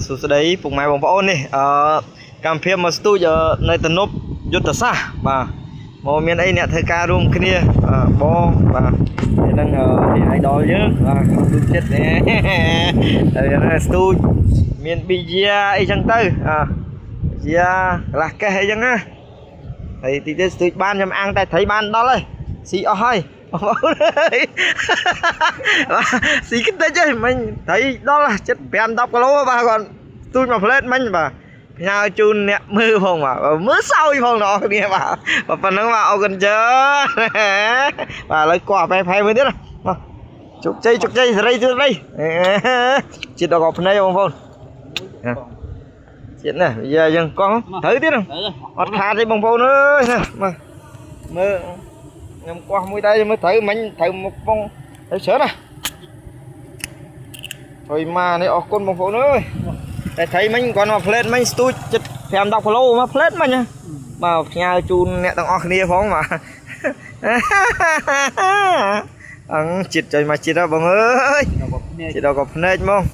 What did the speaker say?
សួស្តីពុកម៉ែបងប្អូននេះអឺកម្មភាពមកស្ទូចនៅទំនប់យុទ្ធសាស្ត្របាទមកមានអីអ្នកធ្វើការរួមគ្នាបាទបងបាទហើយនឹងនេះ idol យើងបាទទូចិត្តនេះហើយហ្នឹងស្ទូចមានប៊ីយ៉ាអីចឹងទៅអាយ៉ាកន្លះកេះអីចឹងណាហើយតិចទៀតស្ទូចបានខ្ញុំអាំងតែត្រីបានដល់ហើយស៊ីអស់ហើយបងប្អូនអើយបាទស៊ីខ្ទេចហើយមិញត្រីដល់ចិត្ត5 10គីឡូបាទគាត់ស្ទូចមួយផ្លែតមិញបាទផ្ញើជូនអ្នកមើលផងបាទមើលសោយផងដល់អ្នកគ្នាបាទបាទប៉ុណ្្នឹងបាទអរគុណច្រើនបាទឥឡូវកោះផែផែមួយទៀតណាបាទជោគជ័យជោគជ័យសេរីសេរីជាតិដល់កភ្នែកបងប្អូនជាតិណាយ៉ាយើងកោះត្រូវទៀតណាអត់ខាតទេបងប្អូនអើយណាបាទមើលខ្ញុំកោះមួយដែរមើលត្រូវមិញត្រូវមកបងត្រូវច្រើនណាហើយម៉ានេះអរគុណបងប្អូនអើយតែត្រីមិញគាត់មកផ្លេតមិញស្ទូចចិត្ត5 10គីឡូមកផ្លេតមិញណាបាទផ្ញើជូនអ្នកទាំងអស់គ្នាផងបាទអឹងចិត្តចុយមកចិត្តហ៎បងអើយ ដល់កភ្នែក ចិត្តដល់ក៏ភ្នែកហ្មង។